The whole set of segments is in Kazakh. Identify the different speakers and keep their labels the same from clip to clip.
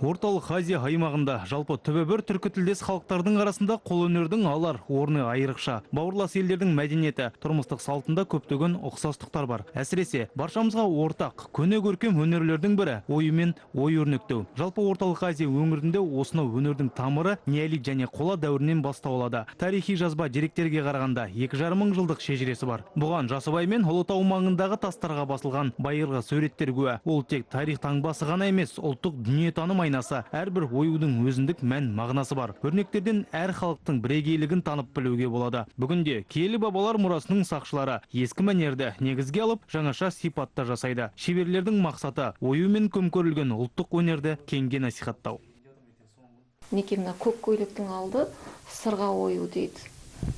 Speaker 1: Орталық Азия аймағында, жалпы түбі бір түркі тілдес халықтардың арасында қолөнердің алар орны айрықша. Бауырлас елдердің мәдениеті, тұрмыстық салтында көптеген ұқсастықтар бар. Әсіресе баршамызға ортақ көне көркем өнерлердің бірі оюмен ою өрнектеу. Жалпы Орталық Азия өңірінде осынау өнердің тамыры неолит және қола дәуірінен бастау алады. Тарихи жазба деректерге қарағанда, 2,5 мың жылдық шежіресі бар. Бұған Жасыбай мен Ұлытау маңындағы тастарға басылған байырғы суреттер куә. Ол тек тарих таңбасы ғана емес, ұлттық дүниетаным айнасы. Әрбір оюдың өзіндік мән мағынасы бар. Өрнектерден әр халықтың бірегейлігін танып білуге болады. Бүгінде киелі бабалар мұрасының сақшылары ескі мәнерді негізге алып, жаңаша сипатта жасайды. Шеберлердің мақсаты – оюмен көмкерілген ұлттық өнерді кеңге насихаттау.
Speaker 2: Мінекей, мына көк көйлектің алды сырға ою дейді.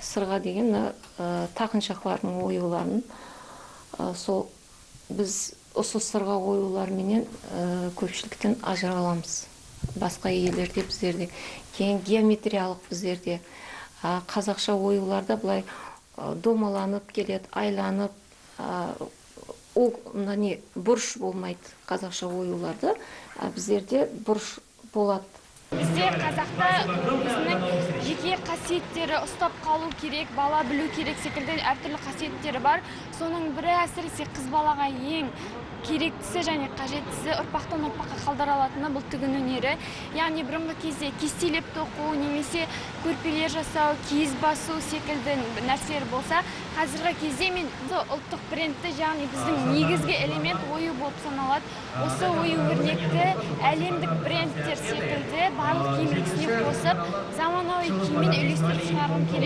Speaker 2: Сырға деген мына тақыншақлардың оюларын, сол біз осы сырға оюларменен көпшіліктен ажыраламыз басқа елдерде. Біздерде кейін геометриялық, біздерде қазақша оюларда былай домаланып келеді, айланып, ол мына не, бұрыш болмайды қазақша оюларда, а біздерде бұрыш болады.
Speaker 3: Бізде, қазақта, өзінің жеке қасиеттері, ұстап қалу керек, бала білу керек секілді әртүрлі қасиеттері бар. Соның бірі, әсіресе қыз балаға ең керектісі және қажеттісі, ұрпақтан ұрпаққа қалдыра алатыны – бұл тігін өнері. Яғни бұрынғы кезде кестелеп тоқу немесе көрпелер жасау, киіз басу секілді нәрселер болса, қазіргі кезде мен ұлттық брендті, яғни біздің негізгі элемент ою болып саналады, осы ою өрнекті әлемдік брендтер секілді барлық киім үлгісіне қосып, заманауи киіммен үйлестіріп шығарғым келеді.